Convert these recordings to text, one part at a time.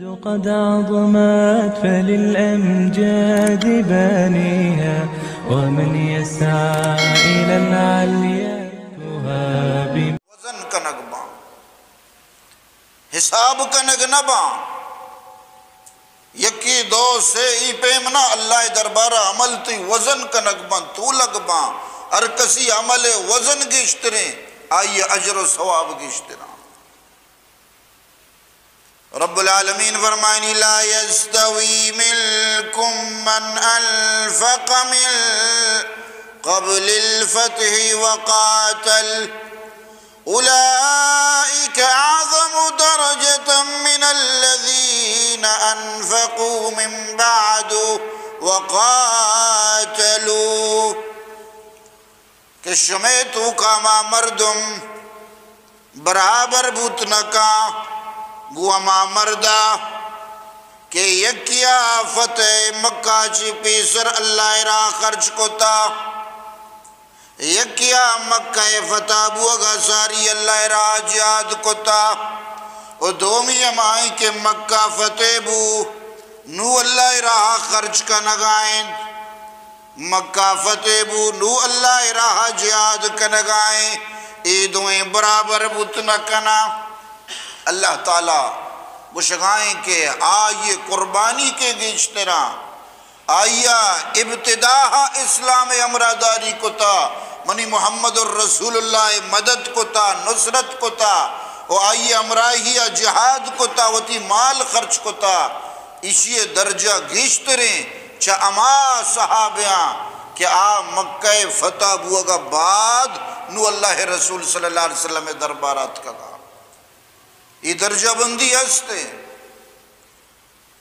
قد عظمت فللأمجاد بانيها، ومن يسعى إلى العليا يهاب. وزن کنگ باں، حساب کنگ نہ باں. یکے، دو، سے، ای پیم نہ، اللہ دربار عمل تئی وزن کنگ باں، تولگ باں. ہر کسی عمل وزن گیشتریں، آئی اجر و ثواب گیشتراں. رب العالمین فرمائنی: لا يستوي منكم من أنفق من قبل الفتح وقاتل أولئك أعظم درجة من الذين أنفقوا من بعد وقاتلوا. کہ شمئے توکا ہما مردم برابر بوت نہ کاں گوں ہما مردا کہ یکیا فتح مکہ چہ پیسر اللہ ءِ راہ خرچ کتا، یکیا مکہ ءِ فتح بوگا ساری اللہ ءِ راہ جہاد کتا، و دومی ہمائی کہ مکہ فتح بو، نو اللہ ءِ راہ خرچ کنگائیں. مکہ فتح بو، نو اللہ ءِ راہ ءَ جہاد کنگائیں، اے دوئیں برابر بوت نہ کناں. اللہ تعالی گوشگائیں کہ آئی قربانی کہ گیشتراں، آئی ءَ ابتدا ءَ اسلام ءِ ہمراہ داری کتا، منی محمد الرسول اللہ ءِ مدد کتا، نصرت کتا، و آئی ہمراہی ءَ جہاد کتا، وتی مال خرچ کتا، ایشی ءِ درجہ گیشتریں چہ ہما صحابیاں کہ آ مکہ ءِ فتح بوگ ءَ بعد نو اللہ ءِ رسول صلی اللہ علیہ وسلم ءِ دربار ءَ اتکگاں. اے درجہ بندی ہست ایں.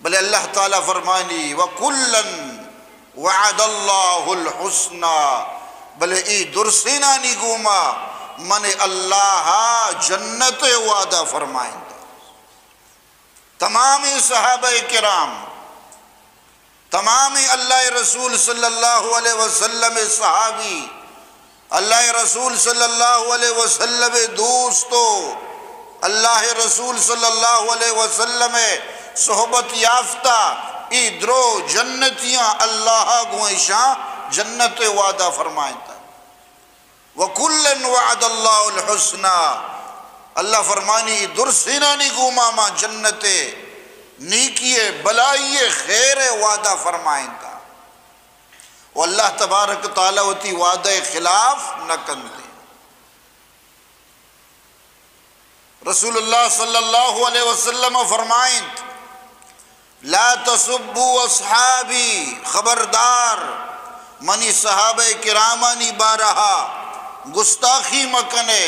بلے اللہ تعالی فرمانی: وكلا وعد الله الحسنى، بلے اے درسینانی گوما من اللہ ءَ جنت ءِ وعدہ فرمائینتا. تمامیں صحابہ کرام، تمامیں اللہ ءِ رسول صلی اللہ علیہ وسلم ءِ صحابی، اللہ ءِ رسول صلی اللہ علیہ وسلم ءِ دوست و اللہ ءِ رسول صلی اللہ علیہ وسلم ءِ صحبت یافتہ، اے درو جنتیاں، اللہ ءَ گوں ایشاں جنت ءِ وعدہ فرمائینتا. وكلا وعد الله الحسنى، اللہ فرمانی، اے درسینانی گوما ما جنت ءِ، نیکی ءِ، بلائی ءِ، خیر ءِ وعدہ فرمائینتا. و اللہ تبارک و تعالی وتی وعدہ ءِ خلاف نہ کنت. رسول اللہ صلی اللہ علیہ وسلم فرمائینت: لا تسبوا اصحابی، خبردار منی صحابہ کرامانی بارہا گستاخی مکنے،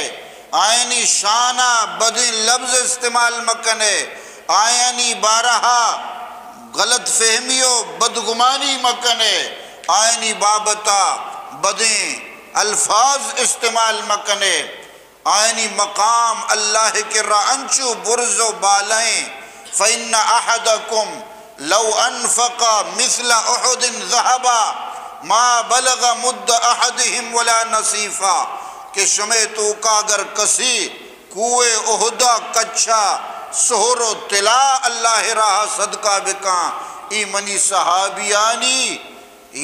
آیانی شانا بدیں لبز استعمال مکنے، آیانی بارہا غلط فہمی و بدگمانی مکنے، آیانی بابتا بدیں الفاظ استعمال مکنے. آیانی مقام اللہ ءِ کرا انچو برز و بالائیں، فإن أحدكم لو أنفق مثل أحد ذهبا ما بلغ مد أحدهم ولا نصيفه، کہ شمئے توکا اگر کسی کوہ احد ءَ کچا سہر و طلا اللہ ءِ راہ ءَ صدقہ بکاں، اے منی صحابیانی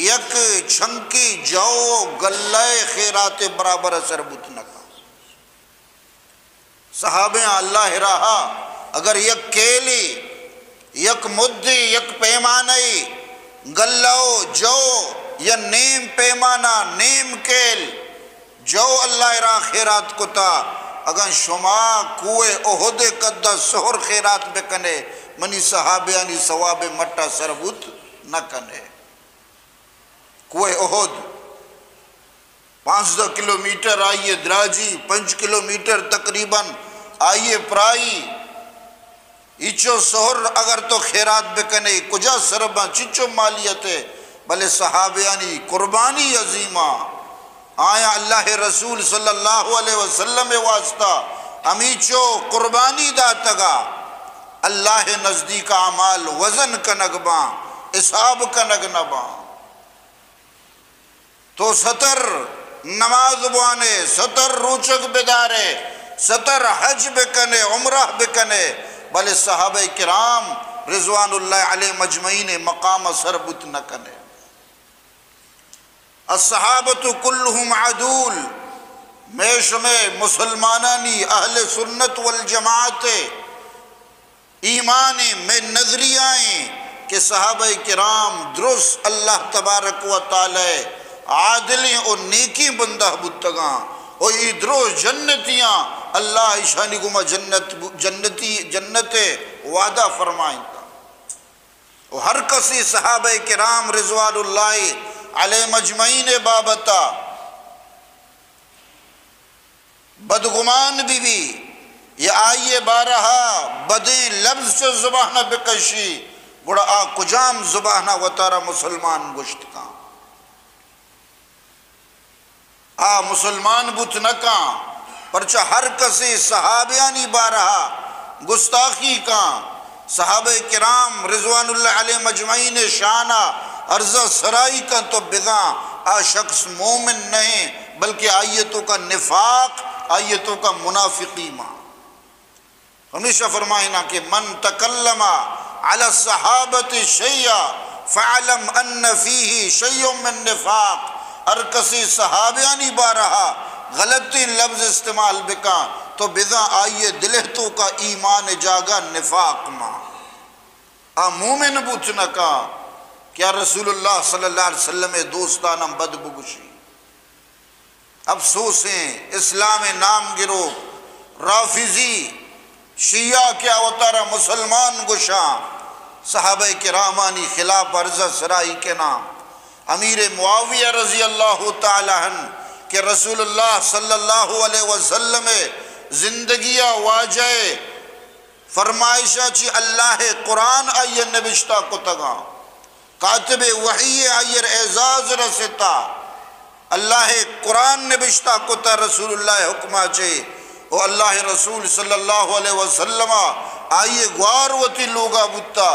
یک چنکے جو و گلہ ءِ خیرات ءِ برابر ءَ سر بوت نہ کاں. صحابیاں اللہ ءِ راہ ءَ اگر یک کیلے، یک مدے، یک پیمانہ ءَ گلہ و جو یا نیم پیمانہ، نیم کیل جو اللہ ءِ راہ ءَ خیرات کتا، اگاں شما کوہ احد ءِ قد ءَ سہر خیرات بکنے، منی صحابیانی ثواب ءِ مٹ ءَ سر بوت نہ کنے. کوہ احد پانزدہ کلومیٹر آئی ءِ دراجی، پنچ کلومیٹر تقریباً آئی ءِ پرائی. ایچو سہر اگر تو خیرات بکنے، کجا سر باں، چچو مالیت ءَ، بلے صحابیانی قربانی عظیمہ. آیاں اللہ ءِ رسول صلی اللہ علیہ وسلم ءِ واسطہ ہمیچو قربانی داتگا. اللہ ءِ نزدیک اعمال وزن کنگ باں، حساب کنگ نہ باں. تو ستر نماز بوانے، ستر روچگ بدارے، ستر حج بکنے، عمرہ بکنے، بلے صحابہ کرام رضوان اللہ علیہم اجمعین مقام سر بوت نہ کنے۔ الصحابۃ کلہم عدول، مئے شمئے مسلمانانی اہل سنت والجماعت ایمان، مئے نظریہ ایں کہ صحابہ کرام درست اللہ تبارک و تعالی عادلیں و نیکیں بندہ بوتگاں، و اے درست جنتیاں، اللہ ایشانی گوما جنت، جنتی، جنت وعدہ فرمائینتا۔ و ہر کسی صحابہ کرام رضوان اللہ علیہم اجمعین بابتا بدگمان بہ بی یا آئی بارہا بدیں لبز چہ زبان بکشی، گڑا آ کجام زبان وتارا مسلمان گوشت کن؟ آ مسلمان بوت نہ کن، پرچہ ہر کسے صحابیانی بارہا گستاخی کن، صحابہ کرام رضوان اللہ علیہم اجمعین شانا عرضہ سرائی کن، تو بزاں آ شخص مومن نہیں، بلکہ آئی توکا نفاق، آئی توکا منافقی ماں۔ ہمیشہ فرمائنا کہ من تکلم علی الصحابۃ شیئا فاعلم ان فیہ شیء من نفاق، ہر کسی صحابیانی بارہا غلطیں لبز استعمال بکا تو بزاں آئی دلہ توکا ایمان جاگا نفاق ماں۔ آ مومن بوت نہ کا کہ آ رسول اللہ صلی اللہ علیہ وسلم دوستانم بد بگوشی۔ افسوسیں اسلام نام گرو رافضی شیعہ کہ آ وتارا مسلمان گوشاں، صحابہ کرامانی خلاف عرضہ سرائی کنا۔ امیر معاویہ رضی اللہ تعالی عنہ کہ رسول اللہ صلی اللہ علیہ وسلم زندگی واجہ فرمائشا چی اللہ قرآن آئی نبشتہ کتگاں۔ کاتب وحی آئیر اعزاز رستا۔ اللہ قرآن نبشتہ کتا رسول اللہ حکما چے، و اللہ رسول صلی اللہ علیہ وسلم آئی گوار وتی لوگا بوتا۔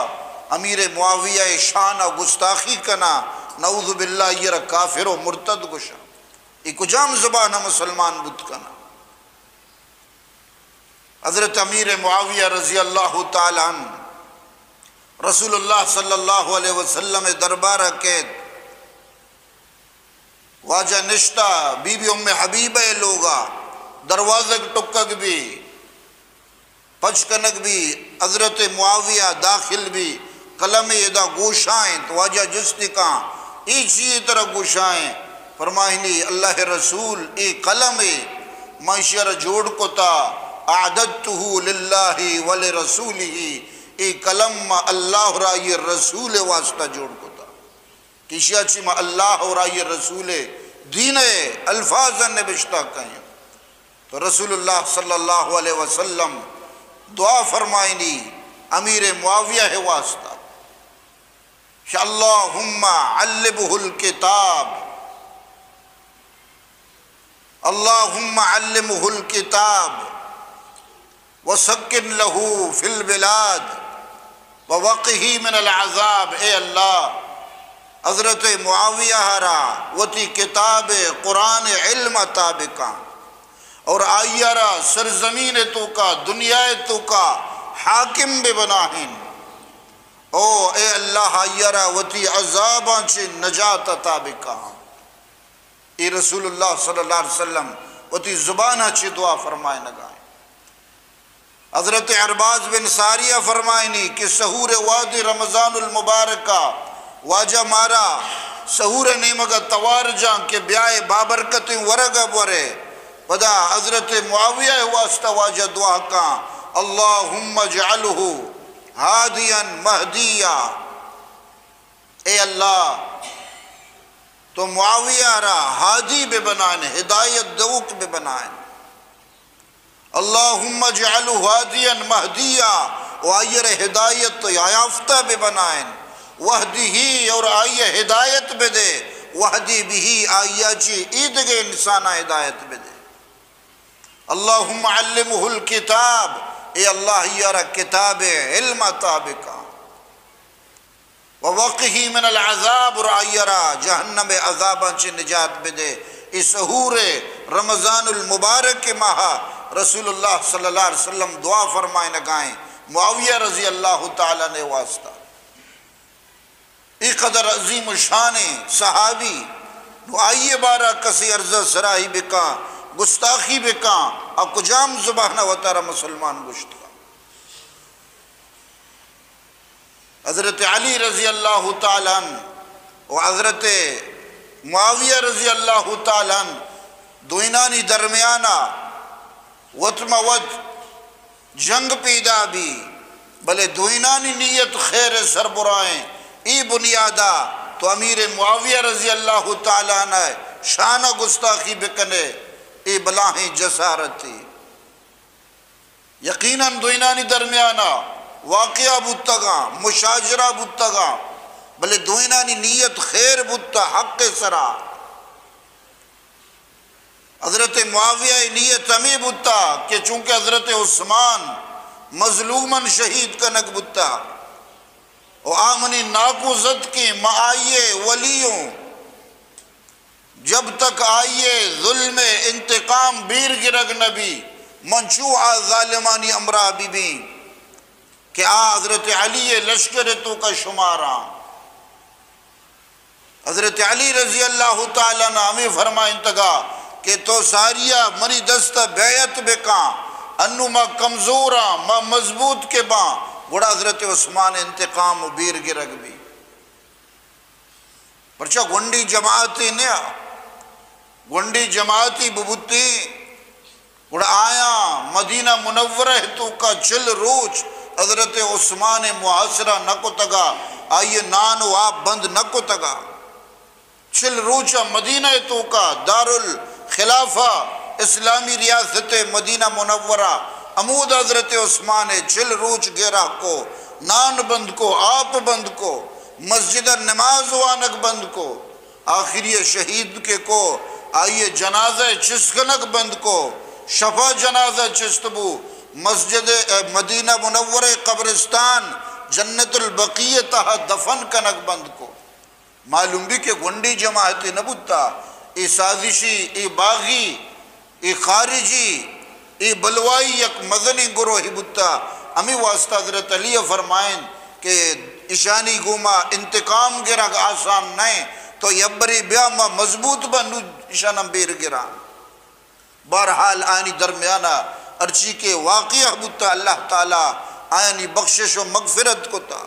امیر معاویہ شان گستاخی کنا، نعوذ باللہ، یہ را کافر و مرتد گوشا۔ یہ کجام زبان مسلمان بوت کنا؟ حضرت امیر معاویہ رضی اللہ تعالی عنہ رسول اللہ صلی اللہ علیہ وسلم دربارہ کیت۔ واجہ نشتہ، بی بی ام حبیبہ لوگا، دروازگ ٹکگ بی، پچ کنگ بی، حضرت معاویہ داخل بی، قلم ادا گوشائیں، تو واجہ جست کاں، اے چیئے ترا گوشائیں؟ فرمائنی، اللہ رسول، اے قلم اے، ما اشی را جوڑ کتا، اعددته للہ ولرسولہ، اے قلم ما اللہ را آئی رسول واسطہ جوڑ کتا۔ کہ اشیا چی ما اللہ اور آئی رسول دین الفاظ نبشتہ کئیں۔ تو رسول اللہ صلی اللہ علیہ وسلم دعا فرمائنی امیر معاویہ واسطہ کہ اللہم علمہ الکتاب، اللہم علمہ الکتاب وسکن لہ فی البلاد ووقہ من العذاب۔ اے اللہ، حضرت معاویہ را وتی کتاب قرآن علم عطا بکاں اور آئی را سرزمین توکا، دنیا توکا حاکم بہ بناہین۔ او اے اللہ، آئی را وتی عذاباں چہ نجات عطا بکاں۔ اے رسول اللہ صلی اللہ علیہ وسلم وتی زبان چہ دعا فرمائنگائیں۔ حضرت عرباض بن ساریہ فرمائنی کہ سحور وادی رمضان المبارکہ واجہ مارا سحور نیمگا توار جان کہ بیائے بابرکتیں ورگا بورے۔ پدا حضرت معاویہ واسطہ واجہ دعا کاں، اللہم اجعلہ ہادیا مہدیا۔ اے اللہ، تو معاویہ را ہادی بہ بنائن، ہدایت دوک بہ بنائن۔ اللہم اجعلہ ہادیا مہدیا، و آئی را ہدایت یافتہ بہ بنائن۔ وہدہ، اور آئی ہدایت بدے۔ وہدی بہ، آئی چی ایدگہ انسانا ہدایت بدے۔ اللہم علمہ الکتاب، اے اللہ، آئی را کتاب علم عطا بکاں۔ ووقہ من العذاب، اور آئی را جہنم عذاباں چہ نجات بدے۔ اے سحور رمضان المبارک ماہ رسول اللہ صلی اللہ علیہ وسلم دعا فرمائنگائیں۔ معاویہ رضی اللہ تعالیٰ عنہ واسطہ۔ اے قدر عظیم الشان صحابی، نو آئیے بارہ کسے عرض سراہی بکاں، گستاخی بکاں، آ کجام زبان وتارا مسلمان گوشت؟ حضرت علی رضی اللہ تعالیٰ عنہ و حضرت معاویہ رضی اللہ تعالیٰ عنہ دوئینانی درمیانا وت ما وت جنگ پیدا بی، بلے دوئینانی نیت خیر سربرائیں۔ ای بنیادا تو امیر معاویہ رضی اللہ تعالیٰ عنہ شان گستاخی بکنے، ای بلاہیں جسارتی۔ یقیناً دوئینانی درمیانا واقعہ بوتگاں، مشاجرہ بوتگاں، بلے دوئینانی نیت خیر بوتا، حق سرا۔ حضرت معاویہ نیت ہمیں بوتا کہ چونکہ حضرت عثمان مظلوماً شہید کنگ بوتا و آ منی ناکو زد کہ ما آئیے ولی ہوں، جب تک آئیے ظلم انتقام بیر گرگ نبی، من چو آ ظالمانی ہمراہ بی بی کہ آ حضرت علی لشکر توکا شماراں۔ حضرت علی رضی اللہ تعالیٰ عنہ ہمیں فرمائنتگا کہ تو ساریا منی دست بیعت بکاں، انو ما کمزوراں، ما مضبوط کے باں، گڑا حضرت عثمان انتقام و بیر گرگ بی۔ پرچا گونڈی جماعتی نیا، گونڈی جماعتی ببوتی، گڑا آیاں مدینہ منورہ توکا چل روچ حضرت عثمان محاصرہ نہ کتگا، آئیے نان و آپ بند نہ کتگا۔ چل روچا مدینہ توکا دارالخلافہ اسلامی ریاست مدینہ منورہ، ہمود حضرت عثمان چل روچ گرا کو، نان بند کو، آپ بند کو، مسجد نماز وانگ بند کو۔ آخری شہید کے کو، آئیے جنازہ چست کنگ بند کو، شفا جنازہ چست بو، مسجد، اے، مدینہ منورہ قبرستان جنت البقیع تہا دفن کنگ بند کو۔ معلوم بی کہ گونڈی جماعتے نہ بوتا، اے سازشی، اے باغی، اے خارجی، اے بلوائی یک مزنیں گروہے بوتا۔ ہمیں واسطہ حضرت علی فرمائن کہ اشانی گوما انتقام گرگ آسان نئے، تو یبرے بیا ما مضبوط بنو اشاناں بیر گراں۔ بہرحال آیانی درمیانا ہرچی کہ واقعہ بوتا، اللہ تعالیٰ آیانی بخشش و مغفرت کتا۔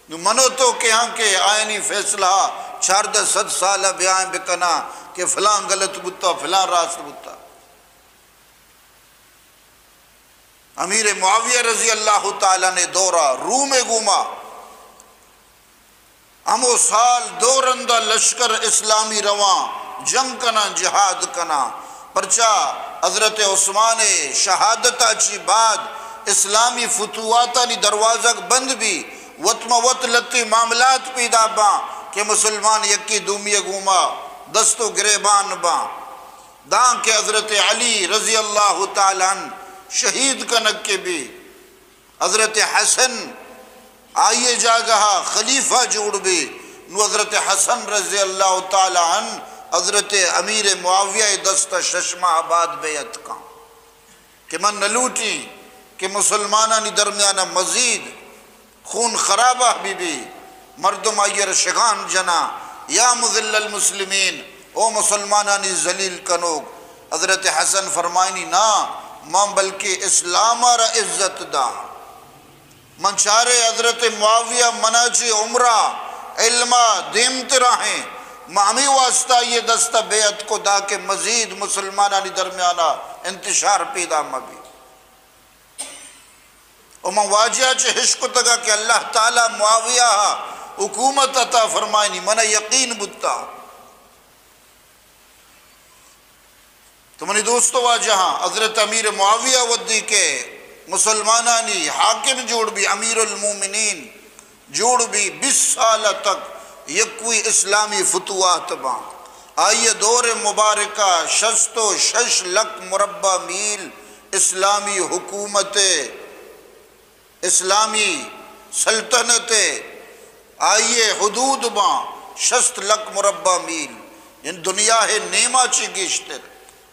نو منو تو کہ ہاں کہ آیانی فیصلہ چاردہ سد سال بیائیں بکنا کہ فلاں غلط بوتا، فلاں راست بوتا۔ امیر معاویہ رضی اللہ تعالیٰ عنہ دورا روم گوما ہمو سال دو رندا لشکر اسلامی رواں، جنگ کناں، جہاد کناں۔ پرچا حضرت عثمان شہادت چی بعد اسلامی فتوحاتانی دروازگ بند بی، وت ما وت لتی معاملات پیدا باں کہ مسلمان یکی دومی گوما دست و گریبان باں۔ داں کہ حضرت علی رضی اللہ تعالیٰ عنہ شہید کنگ کے بی، حضرت حسن آئیے جاگہا خلیفہ جوڑ بی۔ نو حضرت حسن رضی اللہ تعالیٰ عنہ حضرت امیر معاویہ دست شش ماہ بعد بیعت کاں کہ من نلوٹی کہ مسلمانانی درمیان مزید خون خرابہ بی بی، مردم آئی ء را شگان جناں، یا مذل المسلمین، او مسلمانانی ذلیل کنوک۔ حضرت حسن فرمائنی، نا، من بلکہ اسلام ء را عزت داں۔ من چارے حضرت معاویہ منا چی عمرہ علم ء دیمترا ہیں، من ہمے واسطہ آئی ء دست ء بیعت کو دا کہ مزید مسلمانانی درمیان ء انتشار پیدا مہ بی۔ و من واجہ چہ ہشکتگا کہ اللہ تعالی معاویہ ء حکومت عطا فرمائنی، منا یقین بوتا۔ تو منی دوست و واجہاں، حضرت امیر معاویہ ودی کہ مسلمانانی حاکم جوڑ بی، امیر المومنین، جوڑ بی، بیست سال تک یکوئی اسلامی فتوحات باں۔ آئی دور مبارکہ شست و شش لکھ مربع میل اسلامی حکومت، اسلامی سلطنت، آئی حدود باں شست لکھ مربع میل، یعنی دنیا ہے نیما چی گیشتر۔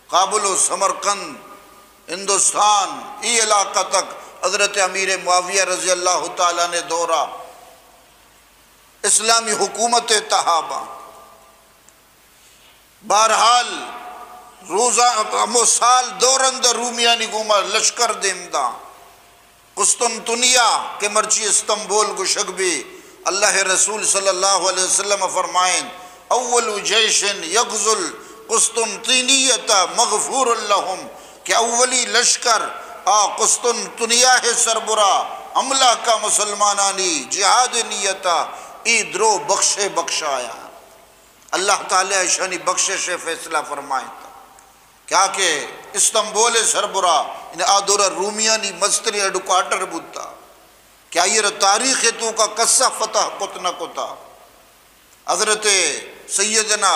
کابل و سمرقند، ہندوستان، ای علاقہ تک حضرت امیر معاویہ رضی اللہ تعالیٰ نے دورہ اسلامی حکومت تہا باں۔ بہرحال، روزا ہمو سال دو رند رومیانی گوما لشکر دیم داں۔ قسطنطنیہ کہ مرچی استنبول گوشگ بی، اللہ رسول صلی اللہ علیہ وسلم فرمائیں، اول جیش یغزو القسطنطینیۃ مغفور لهم، کہ اولی لشکر آ قسطنطنیہ سربرا حملہ کا مسلمانانی جہاد نیتا، ای درو بخشے بخشایا۔ اللہ تعالیٰ اشانی بخشش فیصلہ فرمائیں تا۔ کیا کہ استنبول سربرا، یعنی آ دورہ رومیانی مستریں ہیڈ کوارٹر بوتا، کہ آئی را تاریخ توکا کسا فتح کت نہ کتا۔ حضرت سیدنا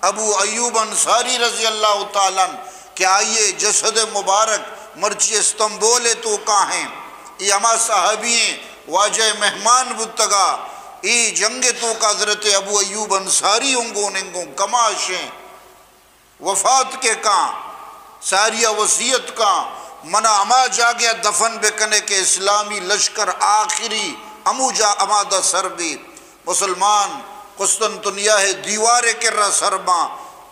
ابو ایوب انصاری رضی اللہ تعالیٰ عنہ کہ آئی جسد مبارک مرچی استنبول توکا ہیں، ای ہما صحابی ہیں واجہ مہمان بوتگا، ای جنگ توکا حضرت ابو ایوب انصاری ہوں گون انگوں کماشیں۔ وفات کے کاں، ساریا وصیت کاں، منا ہما جاگہ دفن بکنے کہ اسلامی لشکر آخری ہمو جا ہما دا سر بی۔ مسلمان قسطنطنیہ دیوار کرا سر باں،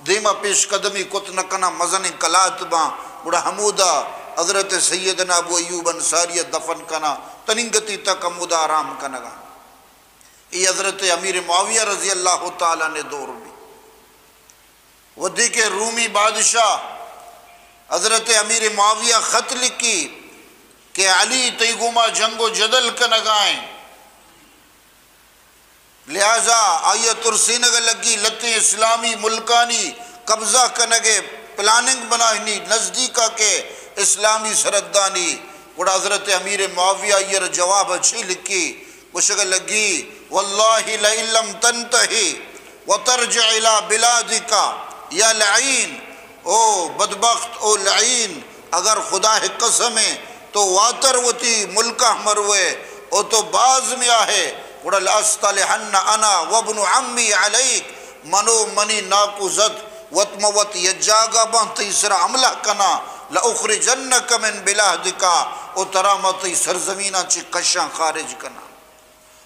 دیما پیش قدمی کت نہ کناں، مزنیں کلات باں، گڑا ہمودا حضرت سیدنا ابو ایوب انصاری دفن کناں، تننگتی تک ہمودا آرام کنگا۔ ای حضرت امیر معاویہ رضی اللہ تعالیٰ نے دور بی۔ وھدے کہ رومی بادشاہ حضرت امیر معاویہ خط لکھی کہ علی تئی گوما جنگ و جدل کنگائیں، لہذا آئی ترسینگ لگی، لتیں اسلامی ملکانی قبضہ کنگے پلاننگ بنائنی، نزدیکا کہ اسلامی سرحدانی۔ گڑا حضرت امیر معاویہ آئی را جواب چی لکھی؟ گوشگ لگی، واللہ لئن لم تنتہی وترجع الی بلادک یا لعین، او بدبخت، او لعین، اگر خدا ء قسم ء تو واتر وتی ملک ء مروئے او تو باز میاہے، گڑا لأصطلحن انا وابن عمی علیک، من و منی ناکو زد وت مہ وت یک جاگہ باں تئی سرا حملہ کناں، لأخرجنک من بلادک، او ترا ما تئی سرزمیناں چہ کشاں خارج کناں۔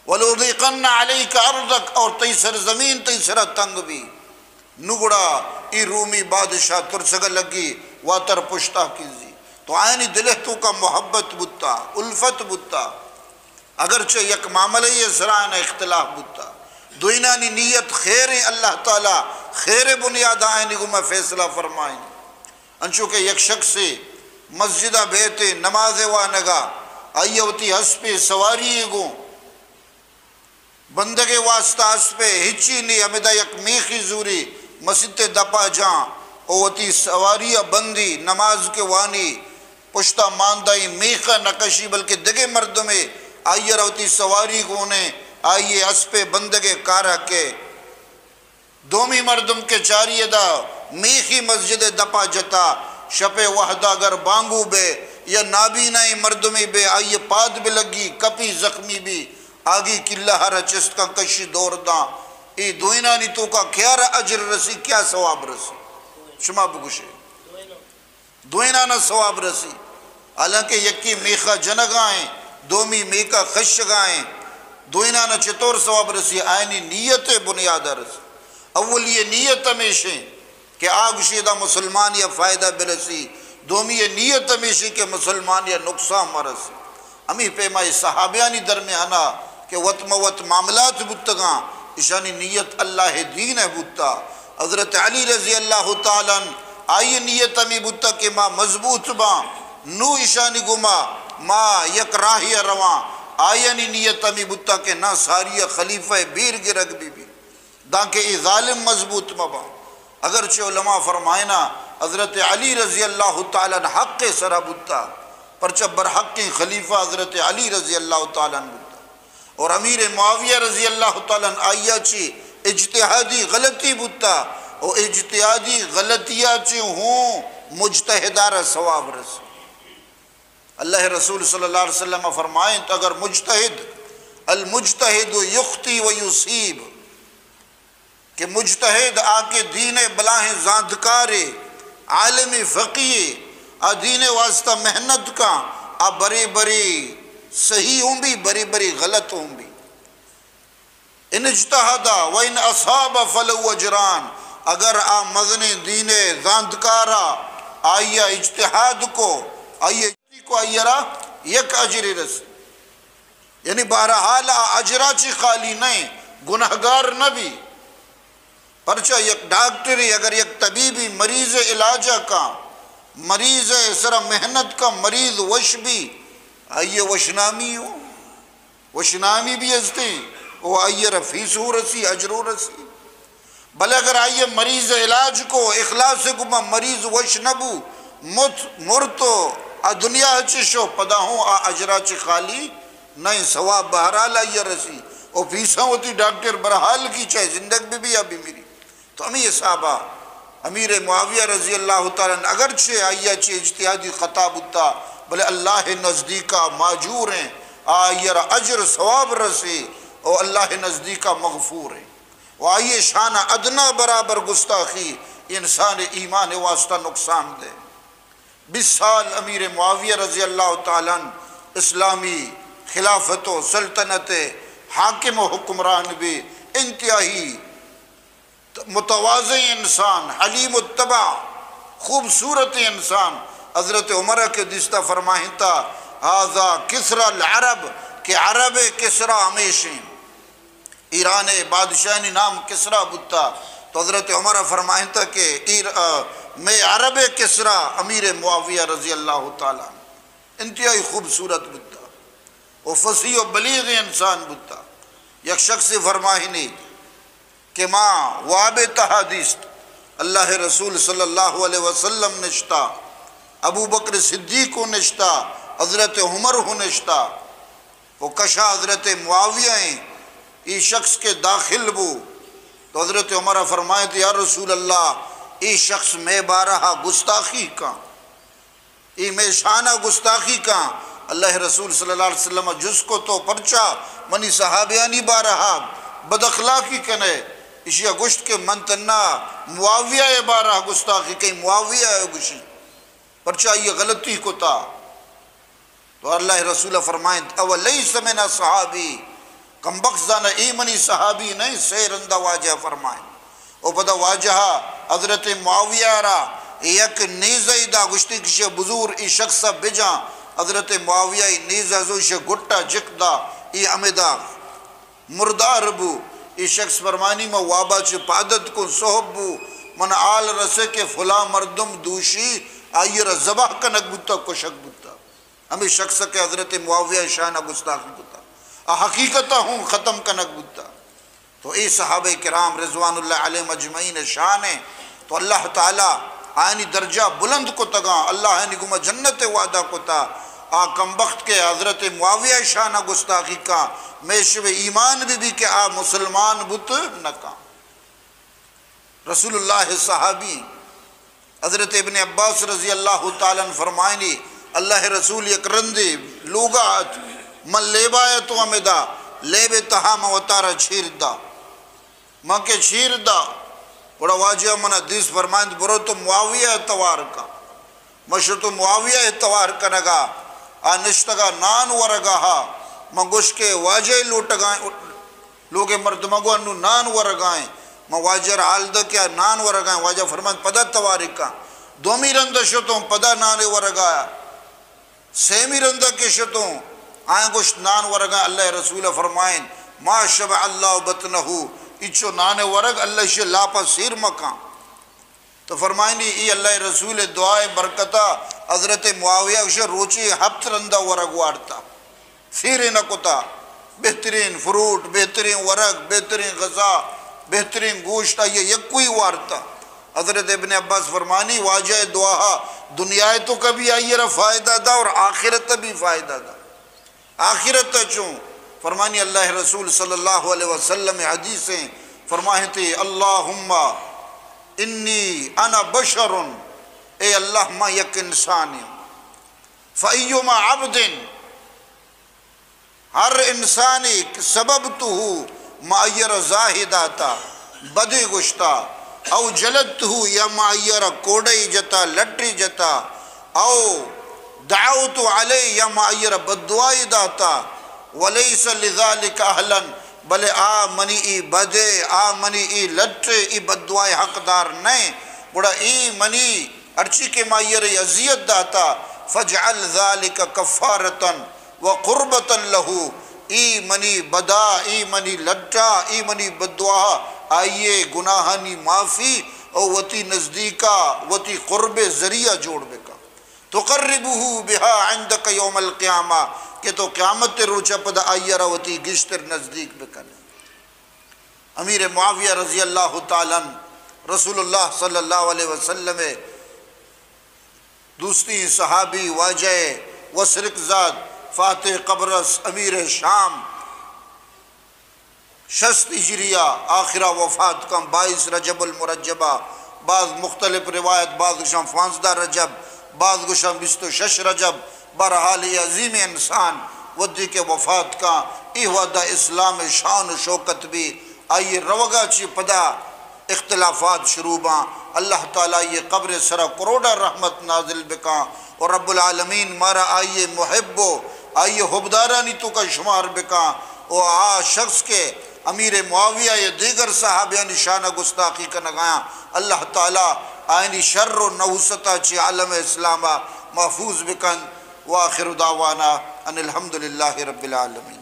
ولأضیقن علیک ارضک، اور تئی سرزمین تئی سرا تنگ بی۔ نو گڑا ای رومی بادشاہ ترسگ لگی، واتر پشتا کنزی۔ تو آیانی دل توکا محبت بوتا، الفت بوتا، اگرچہ یک معاملہ ء سرا آیانا اختلاف بوتا، دوئینانی نیت خیر، اللہ تعالی خیر بنیاد آیانی گوما فیصلہ فرمائیں۔ انچو کہ یک شخصے مسجد ء بیت نماز ء وانگ ء، آئی ء وتی اسپے سواری ء گوں بندگ ء واسطہ اسپے ہچی نی، ہمدا یک میخی زوری مسیت ء دپا جاں او وتی سواری ء بندی، نماز کہ وانی، پشتا ماندہ ای میخ ء نہ کشی بلکہ دگہ مردمے آئی ء را وتی سواری گونے، آئی ء اسپے بندگ ء کارا کہ دومی مردم کہ چاری ادا میخی مسجد ء دپا جتا، شپ ء وہدا اگر بانگو بے یا نابینائیں مردمے بے، آئی ء پاد بلگی، کپی، زخمی بی، آگی کلہ ء را چست کن کشی دور داں۔ اے دوئینانی توکا کیا را اجر رسی، کیا ثواب رسی؟ شما بگوشے۔ دوئینانا ثواب رسی۔ حالانکہ یکی میخا جنگائیں، دومی میکا خشگائیں۔ دوئینانا چطور ثواب رسی؟ آیانی نیت بنیاد رسی۔ اولی نیت ہمیشیں کہ آ گوشی دا مسلمان یا فائدہ برسی۔ دومی نیت ہمیشیں کہ مسلمان یا نقصان مرسی۔ ہمے پیما اے صحابیانی درمیانا کہ وت مہ وت معاملات بوتگاں، اشانی نیت اللہ ء دین ء بوتا۔ حضرت علی رضی اللہ تعالی عنہ آئی نیت ہمے بوتا کہ ما مضبوط باں، نو اشانی گوما ما یک راہی ء رواں۔ آیانی نیت ہمے بوتا کہ نہ ساری ء خلیفہ ء بیر گرگ بہ بی۔ دانکہ اے ظالم مضبوط مہ باں۔ اگرچہ علماء فرمائنا حضرت علی رضی اللہ تعالی عنہ حق ء سرا بوتا، پرچہ برحقیں خلیفہ حضرت علی رضی اللہ تعالی عنہ بوتا اور امیر معاویہ رضی اللہ تعالی عنہ آئیا چی اجتہادی غلطی بوتا، او اجتہادی غلطیا چی ہوں مجتہدارا ثواب رسی۔ اللہ رسول صلی اللہ علیہ وسلم فرمائیں، اگر مجتہد، المجتہد یخطی و یصیب، کہ مجتہد آ کہ دین ء بلاہیں زانتکارے، عالم فقیہ، آ دین ء واسطہ محنت کاں، آ برے برے صحیح ہوں بی، برے برے غلط ہوں بی۔ ان اجتہد و ان اصاب فلہ اجران، اگر آ مزنیں دین ءِ زانتکار ءَ آئی ءَ اجتہاد کو، آئی ءَ کو، آئی ءَ را یک اجرے رسی۔ یعنی بہرحال آ اجرا چی خالی نہ، گناہگار نہ بی۔ پرچا یک ڈاکٹرے اگر یک طبیبے مریض ءِ علاج ءَ کاں، مریض ءِ سرا محنت کاں، مریض وش بی، آئی ءَ وشنامی ہو، وشنامی بھی ہستی، او آئی ءَ را فیس ہو رسی، اجر ہو رسی۔ بلے اگر آئی ءَ مریض ءِ علاج کو، اخلاص ءِ گوما مریض وش نہ بو، مت، مرت و آ دنیا ءَ چہ شو، پدا ہوں آ اجرا چہ خالی نہ، ثواب بہرحال آئی ءَ رسی، او فیساں وتی ڈاکٹر بہرحال کی، چاہے زندگ بہ بی یا بہ مری۔ تو ہمے حسابا امیر معاویہ رضی اللہ تعالی عنہ اگرچہ آئی ءَ چہ اجتہادی خطا بوتا، بلے اللہ ءِ نزدیکا ماجور ایں، آئی ءَ را اجر ثواب رسی، او اللہ ءِ نزدیکا مغفور ایں۔ و آئی ءِ شان ادنا برابر گستاخی انسان ءِ ایمان ءِ واسطہ نقصان دہ۔ بیست سال امیر معاویہ رضی اللہ تعالی عنہ اسلامی خلافت و سلطنت ءِ حاکم و حکمران بی، انتہائی متواضع انسان، حلیم الطبع، خوبصورت انسان۔ حضرت عمر ءَ کہ دیستا فرمائینتا، ھذا کسری العرب، کہ عرب ءِ کسری ھمیش ایں۔ ایران ءِ بادشاہانی نام کسری بوتا، تو حضرت عمر ءَ فرمائینتا کہ ایر، آ، مئے عرب ءِ کسری امیر معاویہ رضی اللہ تعالی عنہ انتہائی خوبصورت بوتا و فصیح و بلیغ انسان بوتا۔ یک شخص فرمائینی کہ ما واب ءِ تہا دیست، اللہ ءِ رسول صلی اللہ علیہ وسلم نشتا، ابوبکر صدیق ءُ نشتا، حضرت عمر ءُ نشتا، و کشا حضرت معاویہ ایں، اے شخص کہ داخل بو، تو حضرت عمر ءَ فرمائیت، یا رسول اللہ، اے شخص مئے بارہ ءَ گستاخی کاں، اے مئے شان ءَ گستاخی کاں۔ اللہ ءِ رسول صلی اللہ علیہ وسلم ءَ جست کو، تو پرچا منی صحابیانی بارہ ءَ بد اخلاقی کنئے؟ ایشی ءَ گوشت کہ من تھنا معاویہ ءِ بارہ ءَ گستاخی کئیں، معاویہ ءَ گوشی، پرچا آئی ءَ غلطی کتا۔ تو اللہ ءِ رسول ءَ فرمائینت، او لیس من اصحابی، کمبخت زاناں اے منی صحابی نہ ایں، سے رندا واجہ ءَ فرمائینت۔ او پدا واجہ ءَ حضرت معاویہ ءَ را یک نیزہ ئے دا، گوشتی کہ ایشی ءَ بزور، اے شخص ءَ بجاں۔ حضرت معاویہ ءَ اے نیزہ زو، ایشی ءِ گٹ ءَ جک دا، اے ہمدا مردار بو۔ اے شخص فرمانی، من وابا چہ پاد اتکوں، صحب بو، من حال رسے کہ فلاں مردم دوشی، آئی ءَ را ذبح کنگ بوتا، کشگ بوتا۔ ہمے شخص کہ حضرت معاویہ ءِ شان ءَ گستاخی کتا، آ حقیقت ءَ ہوں ختم کنگ بوتا۔ تو اے صحابہ کرام رضوان اللہ علیہم اجمعین ءِ شان ایں۔ تو اللہ تعالی آیانی درجہ بلند کتگاں، اللہ آیانی گوما جنت ءِ وعدہ کتا۔ آ کمبخت کہ حضرت معاویہ ءِ شان ءَ گستاخی کاں، مئے شب ایمان بہ بی کہ آ مسلمان بوت نہ کاں۔ رسول اللہ ءِ صحابی حضرت ابن عباس رضی اللہ تعالی عنہ فرمائنی، اللہ ءِ رسول یک رندے لوگا ات، من لیبا اتوں، ہمدا لیب ءِ تہا من وتارا چیر دا۔ من کہ چیر دا، گڑا واجہ ءَ منا دیست، فرمائنت، برو تو معاویہ ءَ توار کن۔ من شتوں معاویہ ءِ توار کنگا، آ نشتگا نان ورگا ہا۔ من گوشت کہ واجہ ءِ لوٹگا، لوگ ءِ مردماں گوں انوں نان ورگا ایں۔ من واجہ ءَ را حال دات کہ آ نان ورگا ایں۔ واجہ فرمائنت، پدا توارے کن۔ دومی رند ءَ شتوں، پدا نان ورگا آیا۔ سیمی رند ءَ کہ شتوں، آیاں گوشت، نان ورگا ایں۔ اللہ ءِ رسول ءَ فرمائنت، ما شبع اللہ بطنہ، اچو نان ورگ اللہ ءِ لاپا سیر مکاں۔ تو فرمائنی، اے اللہ ءِ رسول ءِ دعا ءِ برکتا حضرت معاویہ گوشے روچے ہپت رندا ورگ وارتا، سیرے نہ کتا۔ بہترین فروٹ، بہترین ورگ، بہترین غذا، بہترین گوشت آئی ءَ یکوئی وارتا۔ حضرت ابن عباس فرمانی، واجہ ءِ دعا ءَ دنیا ءَ تو کبھی آئی ءَ را فائدہ دا اور آخرت ءَ بھی فائدہ دا۔ آخرت ءَ چوں؟ فرمانی، اللہ ءِ رسول صلی اللہ علیہ وسلم ءِ حدیث ایں، فرمائنتے، اللہم انی انا بشر، اے اللہ، من یک انسانے آں۔ فایما عبد، ہر انسانے، سببتہ، من آئی ءَ را زاہ داتا، بدے گوشتا، او جلدتہ، یا من آئی ءَ را کوڑے جتا، لٹے جتا، او دعوت علیہ، یا ما آئی را بددعائے داتا، ولیس لذلک اہلا، بلے آ منی ای بدے، آ منی ای لٹے، ای بددعائے حقدار نئے، گڑا ای منی ہرچی کہ ما آئی را اذیت داتا، فاجعل ذلک کفارتا و قربتا لہ، ای منی بدا، ای منی لٹا، ای منی بددعا، آئیے گناہانی معافی او وتی نزدیکا وتی قرب ذریعہ جوڑ بکا۔ تقربہ بہا عندک یوم القیامہ، کہ تو قیامت روچا پدا آئی را وتی گیشتر نزدیک بکنے۔ امیر معاویہ رضی اللہ تعالی عنہ رسول اللہ صلی اللہ علیہ وسلم دوستی صحابی واجہ وسرک زاد فاتح قبرص امیر شام شست ہجریہ آخرہ وفات کن، بائیس رجب المرجبہ، بعض مختلف روایت، بعض گوشاں پانزدہ رجب، بعض گوشاں بیست و شش رجب۔ بہرحال اے عظیم انسان وھدے کہ وفات کن، اے وھدا اسلام شان و شوکت بی، آئی روگا چی پدا اختلافات شروع باں۔ اللہ تعالی آئی قبر سرا کروڑا رحمت نازل بکاں و رب العالمین مارا آئی محب و آئی حبدارانی توکا شمار بکاں و آ شخص کہ امیر معاویہ یا دیگر صحابیانی شان گستاخی کنگایاں، اللہ تعالی آئینی شر و نحوستا چی عالم اسلاما محفوظ بکن۔ وآخر دعوانا ان الحمد للہ رب العالمین۔